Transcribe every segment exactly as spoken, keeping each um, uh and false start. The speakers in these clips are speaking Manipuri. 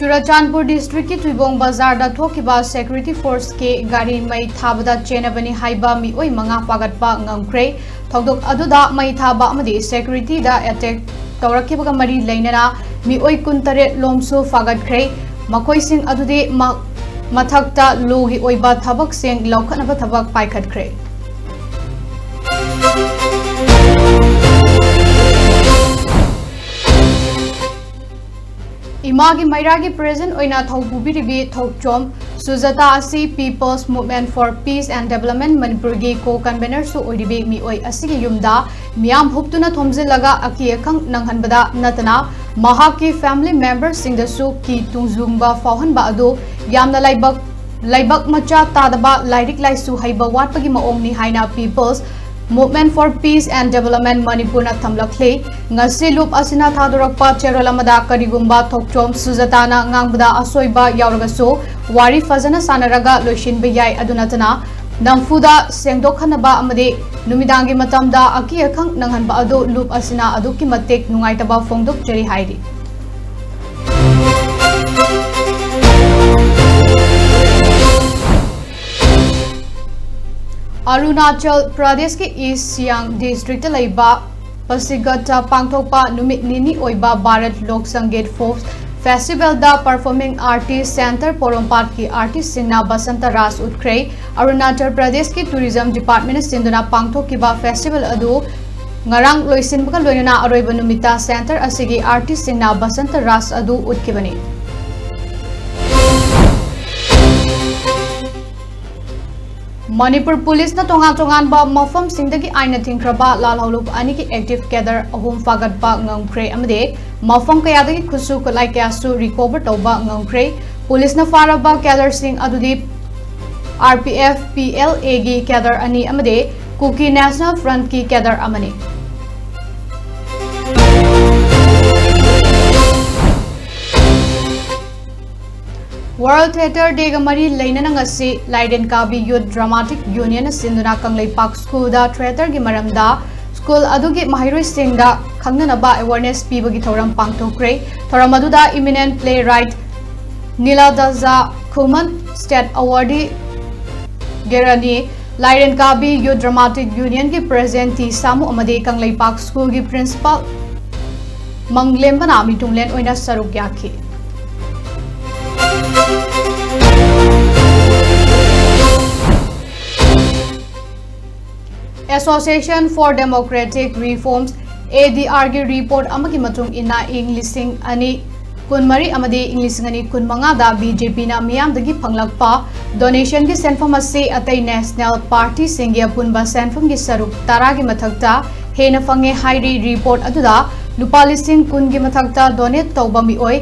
ꯆꯨꯔꯆꯥꯟꯄꯨꯔ ꯗꯤꯁꯇ꯭ꯔꯤꯛꯀꯤ ꯊꯨꯏꯕꯣꯡ ꯕꯖꯥꯔꯗ ꯊꯣꯛꯈꯤꯕ ꯁꯦꯀ꯭ꯌꯨꯔꯤꯇꯤ ꯐꯣꯔꯁꯀꯤ ꯒꯥꯔꯤ ꯃꯩ ꯊꯥꯕꯗ ꯆꯦꯟꯅꯕꯅꯤ ꯍꯥꯏꯕ ꯃꯤꯑꯣꯏ ꯃꯉꯥ ꯐꯥꯒꯠꯄ ꯉꯝꯈ꯭ꯔꯦ꯫ ꯊꯧꯗꯣꯛ ꯑꯗꯨꯗ ꯃꯩ ꯊꯥꯕ ꯑꯃꯗꯤ ꯁꯦꯀ꯭ꯌꯨꯔꯤꯇꯤꯗ ꯑꯦꯇꯦꯛ ꯇꯧꯔꯛꯈꯤꯕꯒ ꯃꯔꯤ ꯂꯩꯅꯅ ꯃꯤꯑꯣꯏ ꯀꯨꯟꯇꯔꯦꯠ ꯂꯣꯝꯁꯨ ꯐꯥꯒꯠꯈ꯭ꯔꯦ꯫ ꯃꯈꯣꯏꯁꯤꯡ ꯑꯗꯨꯗꯤ ꯃ-, ꯃꯊꯛꯇ ꯂꯣꯒꯤ ꯑꯣꯏꯕ ꯊꯕꯛꯁꯤꯡ ꯂꯧꯈꯠꯅꯕ ꯊꯕꯛ ꯄꯥꯏꯈꯠꯈ꯭ꯔꯦ꯫ ꯏꯃꯥꯒꯤ ꯃꯩꯔꯥꯒꯤ ꯄ꯭ꯔꯦꯖꯦꯟ ꯑꯣꯏꯅ ꯊꯧ ꯄꯨꯕꯤꯔꯤꯕꯤ ꯊꯣꯛꯆꯣꯝ ꯁꯨꯖꯥꯇꯥ ꯑꯁꯤ People's Movement for Peace and Development ꯃꯅꯤꯄꯨꯔꯒꯤ ꯀꯣ ꯀꯟꯚꯦꯅꯔꯁꯨ ꯑꯣꯏꯔꯤꯕꯤ ꯃꯤꯑꯣꯏ ꯑꯁꯤꯒꯤ ꯌꯨꯝꯗ ꯃꯤꯌꯥꯝ ꯍꯨꯞꯇꯨꯅ ꯊꯣꯝꯖꯤꯜꯂꯒ ꯑꯀꯤ ꯑꯈꯪ ꯅꯪꯍꯟꯕꯗ ꯅꯠꯇꯅ ꯃꯍꯥꯛꯀꯤ ꯐꯦꯃꯤꯂꯤ ꯃꯦꯝꯕꯔꯁꯤꯡꯗꯁꯨ ꯀꯤ ꯇꯨꯡꯖꯨꯡꯕ ꯐꯥꯎꯍꯟꯕ ꯑꯗꯨ ꯌꯥꯝꯅ ꯂꯥꯏꯕꯛ, ꯂꯥꯏꯕꯛ ꯃꯆꯥ ꯇꯥꯗꯕ ꯂꯥꯏꯔꯤꯛ ꯂꯥꯏꯁꯨ ꯍꯩꯕ ꯋꯥꯠꯄꯒꯤ ꯃꯑꯣꯡꯅꯤ ꯍꯥꯏꯅ People's Movement for Peace and Development ꯃꯅꯤꯄꯨꯔꯅ ꯊꯝꯂꯛꯂꯤ꯫ ꯉꯁꯤ ꯂꯨꯞ ꯑꯁꯤꯅ ꯊꯥꯗꯣꯔꯛꯄ ꯆꯦꯔꯣꯜ ꯑꯃꯗ ꯀꯔꯤꯒꯨꯝꯕ ꯊꯣꯛꯆꯣꯝ ꯁꯨꯖꯥꯇꯥꯅ ꯉꯥꯡꯕꯗ ꯑꯁꯣꯏꯕ ꯌꯥꯎꯔꯒꯁꯨ ꯋꯥꯔꯤ ꯐꯖꯅ ꯁꯥꯟꯅꯔꯒ ꯂꯣꯏꯁꯤꯟꯕ ꯌꯥꯏ꯫ ꯑꯗꯨ ꯅꯠꯇꯅ ꯅꯝꯐꯨꯗ ꯁꯦꯡꯗꯣꯛꯍꯟꯅꯕ ꯑꯃꯗꯤ ꯅꯨꯃꯤꯗꯥꯡꯒꯤ ꯃꯇꯝꯗ ꯑꯀꯤ ꯑꯈꯪ ꯅꯪꯍꯟꯕ ꯑꯗꯨ ꯂꯨꯞ ꯑꯁꯤꯅ ꯑꯗꯨꯛꯀꯤ ꯃꯇꯤꯛ ꯅꯨꯡꯉꯥꯏꯇꯕ ꯐꯣꯡꯗꯣꯛꯆꯔꯤ ꯍꯥꯏꯔꯤ꯫ ꯑꯔꯨꯅꯥꯆꯜ ꯄ꯭ꯔꯗꯦꯁꯀꯤ ꯏꯁ ꯁꯤꯌꯥꯡ ꯗꯤꯁꯇ꯭ꯔꯤꯛꯇ ꯂꯩꯕ ꯄꯥꯁꯤꯘꯥꯠꯇ ꯄꯥꯡꯊꯣꯛꯄ ꯅꯨꯃꯤꯠ ꯅꯤꯅꯤ ꯑꯣꯏꯕ ꯚꯥꯔꯠ ꯂꯣꯛ ꯁꯪꯒꯤꯠ ꯐꯣꯛ ꯐꯦꯁꯇꯤꯚꯦꯜꯗ ꯄꯔꯐꯣꯔꯃꯤꯡ ꯑꯥꯔꯇꯤꯁ ꯁꯦꯟꯇꯔ ꯄꯣꯔꯣꯝꯄꯥꯠꯀꯤ ꯑꯥꯔꯇꯤꯁꯁꯤꯡꯅ ꯕꯁꯟꯇ ꯔꯥꯁ ꯎꯠꯈ꯭ꯔꯦ꯫ ꯑꯔꯨꯅꯥꯆꯜ ꯄ꯭ꯔꯗꯦꯁꯀꯤ ꯇꯨꯔꯤꯖꯝ ꯗꯤꯄꯥꯔꯠꯃꯦꯟꯅ ꯁꯤꯟꯗꯨꯅ ꯄꯥꯡꯊꯣꯛꯈꯤꯕ ꯐꯦꯁꯇꯤꯚꯦꯜ ꯑꯗꯨ ꯉꯔꯥꯡ ꯂꯣꯏꯁꯤꯟꯕꯒ ꯂꯣꯏꯅꯅ ꯑꯔꯣꯏꯕ ꯅꯨꯃꯤꯠꯇ ꯁꯦꯟꯇꯔ ꯑꯁꯤꯒꯤ ꯑꯥꯔꯇꯤꯁꯁꯤꯡꯅ ꯕꯁꯟꯇ ꯔꯥꯁ ꯑꯗꯨ ꯎꯠꯈꯤꯕꯅꯤ꯫ ꯃꯅꯤꯄꯨꯔ ꯄꯨꯂꯤꯁꯅ ꯇꯣꯉꯥꯟ ꯇꯣꯉꯥꯟꯕ ꯃꯐꯝꯁꯤꯡꯗꯒꯤ ꯑꯥꯏꯟꯅ ꯊꯤꯡꯈ꯭ꯔꯕ ꯂꯥꯜꯍꯧꯂꯨꯞ ꯑꯅꯤꯒꯤ ꯑꯦꯛꯇꯤꯚ ꯀꯦꯗꯔ ꯑꯍꯨꯝ ꯐꯥꯒꯠꯄ ꯉꯝꯈ꯭ꯔꯦ ꯑꯃꯗꯤ ꯃꯐꯝ ꯀꯌꯥꯗꯒꯤ ꯈꯨꯠꯁꯨ ꯈꯨꯠꯂꯥꯏ ꯀꯌꯥꯁꯨ ꯔꯤꯀꯣꯚꯔ ꯇꯧꯕ ꯉꯝꯈ꯭ꯔꯦ꯫ ꯄꯨꯂꯤꯁꯅ ꯐꯥꯔꯕ ꯀꯦꯗꯔꯁꯤꯡ ꯑꯗꯨꯗꯤ R P F, P L ꯑꯦꯒꯤ ꯀꯦꯗꯔ ꯑꯅꯤ ꯑꯃꯗꯤ ꯀꯨꯀꯤ ꯅꯦꯁꯅꯦꯜ ꯐ꯭ꯔꯟꯠꯀꯤ ꯀꯦꯗꯔ ꯑꯃꯅꯤ꯫ ꯋꯥꯔꯜ ꯊꯤꯌꯦꯇꯔ ꯗꯦꯒ ꯃꯔꯤ ꯂꯩꯅꯅ ꯉꯁꯤ ꯂꯥꯏꯔꯦꯟ ꯀꯥꯕꯤ ꯌꯨꯠ ꯗ꯭ꯔꯃꯥꯇꯤꯛ ꯌꯨꯅꯤꯌꯟꯅ ꯁꯤꯟꯗꯨꯅ ꯀꯪꯂꯩꯄꯥꯛ ꯁ꯭ꯀꯨꯜꯗ ꯊꯤꯌꯦꯇꯔꯒꯤ ꯃꯔꯝꯗ ꯁ꯭ꯀꯨꯜ ꯑꯗꯨꯒꯤ ꯃꯍꯩꯔꯣꯏꯁꯤꯡꯗ ꯈꯪꯅꯅꯕ ꯑꯦꯋꯥꯔꯅꯦꯁ ꯄꯤꯕꯒꯤ ꯊꯧꯔꯝ ꯄꯥꯡꯊꯣꯛꯈ꯭ꯔꯦ꯫ ꯊꯧꯔꯝ ꯑꯗꯨꯗ ꯏꯃꯤꯅꯦꯟꯠ ꯄ꯭ꯂꯦ ꯔꯥꯏꯠ ꯅꯤꯂꯥ ꯗꯥꯖꯥ ꯈꯨꯃꯟ ꯁ꯭ꯇꯦꯠ ꯑꯦꯋꯥꯔꯗꯤ ꯒꯦꯔꯥꯅꯤ, ꯂꯥꯏꯔꯦꯟꯀꯥꯕꯤ ꯌꯨꯠ ꯗ꯭ꯔꯃꯥꯇꯤꯛ ꯌꯨꯅꯤꯌꯟꯒꯤ ꯄ꯭ꯔꯦꯁꯤꯗꯦꯟꯠ ꯇꯤ ꯁꯥꯃꯨ ꯑꯃꯗꯤ ꯀꯪꯂꯩꯄꯥꯛ ꯁ꯭ꯀꯨꯜꯒꯤ ꯄ꯭ꯔꯤꯟꯁꯤꯄꯥꯜ ꯃꯪꯂꯦꯝꯕꯅ ꯃꯤꯇꯨꯡꯂꯦꯟ ꯑꯣꯏꯅ ꯁꯔꯨꯛ ꯌꯥꯈꯤ꯫ Association for Democratic Reforms, A D R ꯒꯤ ꯔꯤꯄꯣꯔꯠ ꯑꯃꯒꯤ ꯃꯇꯨꯡ ꯏꯟꯅ, ꯏꯪ ꯂꯤꯁꯤꯡ ꯑꯅꯤ ꯀꯨꯟꯃꯔꯤ ꯑꯃꯗꯤ ꯏꯪ ꯂꯤꯁꯤꯡ ꯑꯅꯤ ꯀꯨꯟꯃꯉꯥꯗ B J P ꯅ ꯃꯤꯌꯥꯝꯗꯒꯤ ꯐꯪꯂꯛꯄ ꯗꯣꯅꯦꯁꯟꯒꯤ ꯁꯦꯟꯐꯝ ꯑꯁꯤ ꯑꯇꯩ ꯅꯦꯁꯅꯦꯜ ꯄꯥꯔꯇꯤꯁꯤꯡꯒꯤ ꯑꯄꯨꯟꯕ ꯁꯦꯟꯐꯝꯒꯤ ꯁꯔꯨꯛ ꯇꯔꯥꯒꯤ ꯃꯊꯛꯇ ꯍꯦꯟꯅ ꯐꯪꯉꯦ ꯍꯥꯏꯔꯤ꯫ ꯔꯤꯄꯣꯔꯠ ꯑꯗꯨꯗ ꯂꯨꯄꯥ ꯂꯤꯁꯤꯡ ꯀꯨꯟꯒꯤ ꯃꯊꯛꯇ ꯗꯣꯅꯦꯠ ꯇꯧꯕ ꯃꯤꯑꯣꯏ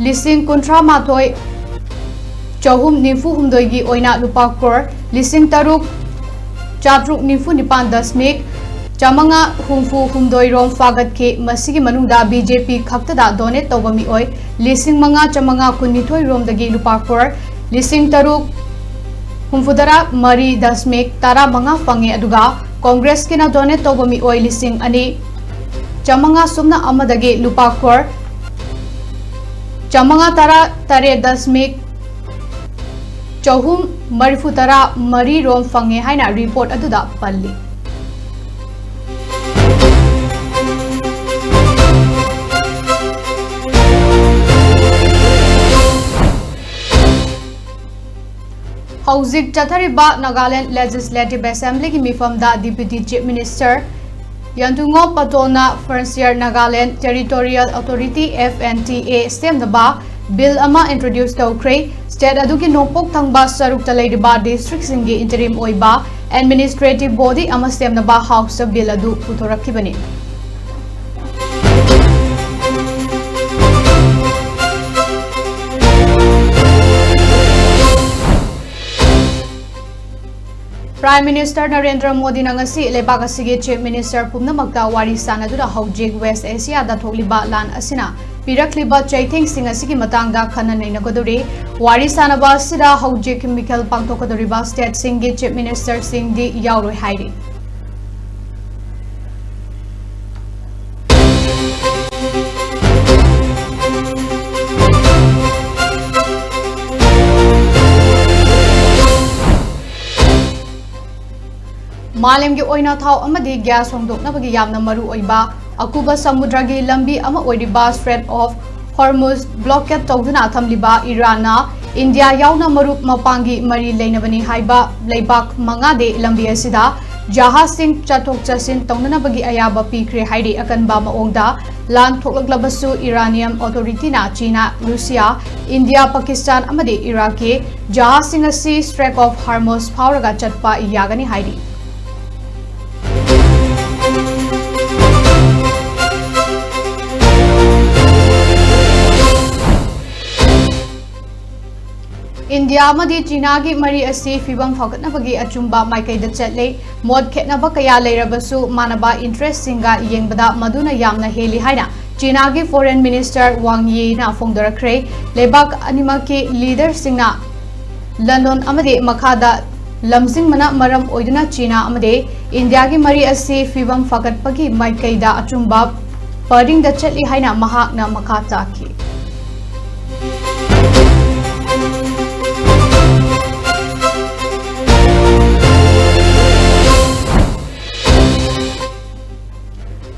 ꯂꯤꯁꯤꯡ ꯀꯨꯟꯊ꯭ꯔꯥ ꯃꯥꯊꯣꯏ ꯆꯍꯨꯝ ꯅꯤꯐꯨ ꯍꯨꯝꯗꯣꯏꯒꯤ ꯑꯣꯏꯅ ꯂꯨꯄꯥ ꯀ꯭ꯔꯣꯔ ꯂꯤꯁꯤꯡ ꯇꯔꯨꯛ ꯆꯥꯇ꯭ꯔꯨꯛ ꯅꯤꯐꯨ ꯅꯤꯄꯥꯟ ꯗꯁꯃꯤꯛ ꯆꯥꯃꯉꯥ ꯍꯨꯝꯐꯨ ꯍꯨꯝꯗꯣꯏ ꯔꯣꯝ ꯐꯥꯒꯠꯈꯤ꯫ ꯃꯁꯤꯒꯤ ꯃꯅꯨꯡꯗ B J P ꯈꯛꯇꯗ ꯗꯣꯅꯦꯠ ꯇꯧꯕ ꯃꯤꯑꯣꯏ ꯂꯤꯁꯤꯡ ꯃꯉꯥ ꯆꯥꯃꯉꯥ ꯀꯨꯟꯅꯤꯊꯣꯏ ꯔꯣꯝꯗꯒꯤ ꯂꯨꯄꯥ ꯀ꯭ꯔꯣꯔ ꯂꯤꯁꯤꯡ ꯇꯔꯨꯛ ꯍꯨꯝꯐꯨꯇꯔꯥ ꯃꯔꯤ ꯗꯁꯃꯤꯛ ꯇꯔꯥ ꯃꯉꯥ ꯐꯪꯉꯦ, ꯑꯗꯨꯒ ꯀꯣꯡꯒ꯭ꯔꯦꯁꯀꯤꯅ ꯗꯣꯅꯦꯠ ꯇꯧꯕ ꯃꯤꯑꯣꯏ ꯂꯤꯁꯤꯡ ꯑꯅꯤ ꯆꯥꯃꯉꯥ ꯁꯨꯞꯅ ꯑꯃꯗꯒꯤ ꯂꯨꯄꯥ ꯀ꯭ꯔꯣꯔ ꯆꯥꯃꯉꯥ ꯇꯔꯥ ꯇꯔꯦꯠ ꯗꯁꯃꯤꯛ ꯆꯍꯨꯝ ꯃꯔꯤꯐꯨ ꯇꯔꯥ ꯃꯔꯤ ꯔꯣꯝ ꯐꯪꯉꯦ ꯍꯥꯏꯅ ꯔꯤꯄꯣꯔꯠ ꯑꯗꯨꯗ ꯄꯜꯂꯤ꯫ ꯍꯧꯖꯤꯛ ꯆꯠꯊꯔꯤꯕ ꯅꯥꯒꯥꯂꯦꯟꯗ ꯂꯦꯖꯤꯁꯂꯦꯇꯤꯚ ꯑꯦꯁꯦꯝꯕ꯭ꯂꯤꯒꯤ ꯃꯤꯐꯝꯗ Deputy Chief Minister ꯌꯥꯟꯇꯨꯉꯣ ꯄꯇꯣꯜꯅ Frontier Nagaland Territorial Authority, F N T A, ꯁꯦꯝꯅꯕ ꯕꯤꯜ ꯑꯃ ꯏꯟꯇ꯭ꯔꯣꯗ꯭ꯌꯨꯁ ꯇꯧꯈ꯭ꯔꯦ꯫ ꯁ꯭ꯇꯦꯠ ꯑꯗꯨꯒꯤ ꯅꯣꯡꯄꯣꯛ ꯊꯪꯕ ꯁꯔꯨꯛꯇ ꯂꯩꯔꯤꯕ ꯗꯤꯁꯇ꯭ꯔꯤꯛꯁꯤꯡꯒꯤ ꯏꯟꯇꯔꯤꯝ ꯑꯣꯏꯕ ꯑꯦꯗꯃꯤꯅꯤꯁꯇ꯭ꯔꯦꯇꯤꯚ ꯕꯣꯗꯤ ꯑꯃ ꯁꯦꯝꯅꯕ ꯍꯥꯎꯁꯇ ꯕꯤꯜ ꯑꯗꯨ ꯄꯨꯊꯣꯔꯛꯈꯤꯕꯅꯤ꯫ Prime Minister ꯅꯔꯦꯟꯗ꯭ꯔ ꯃꯣꯗꯤꯅ ꯉꯁꯤ ꯂꯩꯕꯥꯛ ꯑꯁꯤꯒꯤ Chief Minister ꯄꯨꯝꯅꯃꯛꯇ ꯋꯥꯔꯤ ꯁꯥꯅꯗꯨꯅ ꯍꯧꯖꯤꯛ West Asiaꯗ ꯊꯣꯛꯂꯤꯕ ꯂꯥꯟ ꯑꯁꯤꯅ ꯄꯤꯔꯛꯂꯤꯕ ꯆꯩꯊꯦꯡꯁꯤꯡ ꯑꯁꯤꯒꯤ ꯃꯇꯥꯡꯗ ꯈꯟꯅ ꯅꯩꯅꯒꯗꯧꯔꯤ꯫ ꯋꯥꯔꯤ ꯁꯥꯅꯕ ꯑꯁꯤꯗ ꯍꯧꯖꯤꯛ ꯃꯤꯈꯜ ꯄꯥꯡꯊꯣꯛꯀꯗꯧꯔꯤꯕ ꯁ꯭ꯇꯦꯠꯁꯤꯡꯒꯤ Chief Ministerꯁꯤꯡꯗꯤ ꯌꯥꯎꯔꯣꯏ ꯍꯥꯏꯔꯤ꯫ ꯃꯥꯂꯦꯝꯒꯤ ꯑꯣꯏꯅ ꯊꯥꯎ ꯑꯃꯗꯤ ꯒ꯭ꯌꯥꯁ ꯍꯣꯡꯗꯣꯛꯅꯕꯒꯤ ꯌꯥꯝꯅ ꯃꯔꯨ ꯑꯣꯏꯕ ꯑꯀꯨꯕ ꯁꯃꯨꯗ꯭ꯔꯒꯤ ꯂꯝꯕꯤ ꯑꯃ ꯑꯣꯏꯔꯤꯕ Strait of Hormuz blockade ꯇꯧꯗꯨꯅ ꯊꯝꯂꯤꯕ ꯏꯔꯥꯟꯅ ꯏꯟꯗꯤꯌꯥ ꯌꯥꯎꯅ ꯃꯔꯨꯞ ꯃꯄꯥꯡꯒꯤ ꯃꯔꯤ ꯂꯩꯅꯕꯅꯤ ꯍꯥꯏꯕ ꯂꯩꯕꯥꯛ ꯃꯉꯥꯗꯤ ꯂꯝꯕꯤ ꯑꯁꯤꯗ ꯖꯍꯥꯖꯁꯤꯡ ꯆꯠꯊꯣꯛ ꯆꯠꯁꯤꯟ ꯇꯧꯅꯅꯕꯒꯤ ꯑꯌꯥꯕ ꯄꯤꯈ꯭ꯔꯦ ꯍꯥꯏꯔꯤ꯫ ꯑꯀꯟꯕ ꯃꯑꯣꯡꯗ ꯂꯥꯟ ꯊꯣꯛꯂꯛꯂꯕꯁꯨ Iranian authority ꯅ ꯆꯤꯅꯥ, ꯔꯨꯁꯤꯌꯥ, ꯏꯟꯗꯤꯌꯥ, ꯄꯥꯀꯤꯁꯇꯥꯟ ꯑꯃꯗꯤ ꯏꯔꯥꯛꯀꯤ ꯖꯍꯥꯖꯁꯤꯡ ꯑꯁꯤ Strait of Hormuz ꯐꯥꯎꯔꯒ ꯆꯠꯄ ꯌꯥꯒꯅꯤ ꯍꯥꯏꯔꯤ꯫ ꯏꯟꯗꯤꯌꯥ ꯑꯃꯗꯤ ꯆꯤꯅꯥꯒꯤ ꯃꯔꯤ ꯑꯁꯤ ꯐꯤꯕꯝ ꯐꯒꯠꯅꯕꯒꯤ ꯑꯆꯨꯝꯕ ꯃꯥꯏꯀꯩꯗ ꯆꯠꯂꯦ꯫ ꯃꯣꯠ ꯈꯦꯠꯅꯕ ꯀꯌꯥ ꯂꯩꯔꯕꯁꯨ ꯃꯥꯟꯅꯕ interest ꯁꯤꯡꯒ ꯌꯦꯡꯕꯗ ꯃꯗꯨꯅ ꯌꯥꯝꯅ ꯍꯦꯜꯂꯤ ꯍꯥꯏꯅ ꯆꯤꯅꯥꯒꯤ Foreign Minister Wang Yi ꯅ ꯐꯣꯡꯗꯣꯔꯛꯈ꯭ꯔꯦ꯫ ꯂꯩꯕꯥꯛ ꯑꯅꯤꯃꯛꯀꯤ leader ꯁꯤꯡꯅ ꯂꯟꯗꯣꯟ ꯑꯃꯗꯤ ꯃꯈꯥꯗ ꯂꯝꯖꯤꯡꯕꯅ ꯃꯔꯝ ꯑꯣꯏꯗꯨꯅ ꯆꯤꯅꯥ ꯑꯃꯗꯤ ꯏꯟꯗꯤꯌꯥꯒꯤ ꯃꯔꯤ ꯑꯁꯤ ꯐꯤꯕꯝ ꯐꯒꯠꯄꯒꯤ ꯃꯥꯏꯀꯩꯗ ꯑꯆꯨꯝꯕ ꯄꯔꯤꯡꯗ ꯆꯠꯂꯤ ꯍꯥꯏꯅ ꯃꯍꯥꯛꯅ ꯃꯈꯥ ꯇꯥꯈꯤ꯫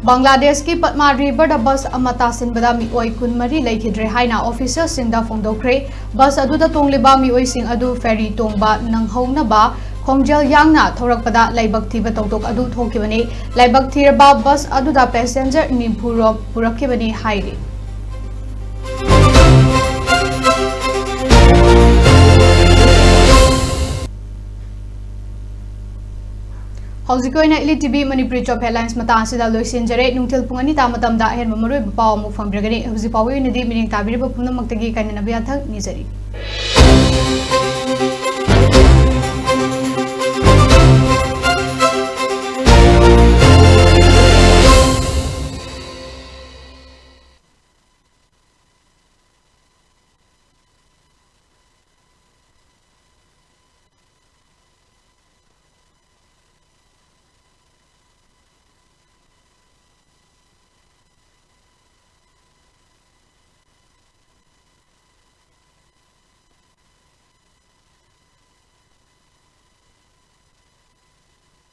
ꯕꯪꯒ꯭ꯂꯥꯗꯦꯁꯀꯤ ꯄꯗꯃꯥ ꯔꯤꯚꯔꯗ ꯕꯁ ꯑꯃ ꯇꯥꯁꯤꯟꯕꯗ ꯃꯤꯑꯣꯏ ꯀꯨꯟꯃꯔꯤ ꯂꯩꯈꯤꯗ꯭ꯔꯦ ꯍꯥꯏꯅ official ꯁꯤꯡꯗ ꯐꯣꯡꯗꯣꯛꯈ꯭ꯔꯦ꯫ ꯕꯁ ꯑꯗꯨꯗ ꯇꯣꯡꯂꯤꯕ ꯃꯤꯑꯣꯏꯁꯤꯡ ꯑꯗꯨ ferry ꯇꯣꯡꯕ ꯅꯪꯍꯧꯅꯕ ꯈꯣꯡꯖꯦꯜ ꯌꯥꯡꯅ ꯊꯧꯔꯛꯄꯗ ꯂꯥꯏꯕꯛ ꯊꯤꯕ ꯊꯧꯗꯣꯛ ꯑꯗꯨ ꯊꯣꯛꯈꯤꯕꯅꯤ꯫ ꯂꯥꯏꯕꯛ ꯊꯤꯔꯕ ꯕꯁ ꯑꯗꯨꯗ passenger ꯅꯤꯐꯨ ꯔꯣꯝ ꯄꯨꯔꯛꯈꯤꯕꯅꯤ ꯍꯥꯏꯔꯤ꯫ ꯍꯧꯖꯤꯛꯀꯤ ꯑꯣꯏꯅ Elite TV Manipuri top headlines ꯃꯇꯥꯡ ꯑꯁꯤꯗ ꯂꯣꯏꯁꯤꯟꯖꯔꯦ꯫ ꯅꯨꯡꯊꯤꯜ ꯄꯨꯡ ꯑꯅꯤ ꯇꯥ ꯃꯇꯝꯗ ꯑꯍꯦꯟꯕ ꯃꯔꯨꯑꯣꯏꯕ ꯄꯥꯎ ꯑꯃꯨꯛ ꯐꯪꯕꯤꯔꯒꯅꯤ꯫ ꯍꯧꯖꯤꯛ ꯐꯥꯎꯕꯒꯤ ꯑꯣꯏꯅꯗꯤ ꯃꯤꯠꯌꯦꯡ ꯇꯥꯕꯤꯔꯤꯕ ꯄꯨꯝꯅꯃꯛꯇꯒꯤ ꯀꯥꯏꯅꯅꯕ ꯌꯥꯊꯪ ꯅꯤꯖꯔꯤ꯫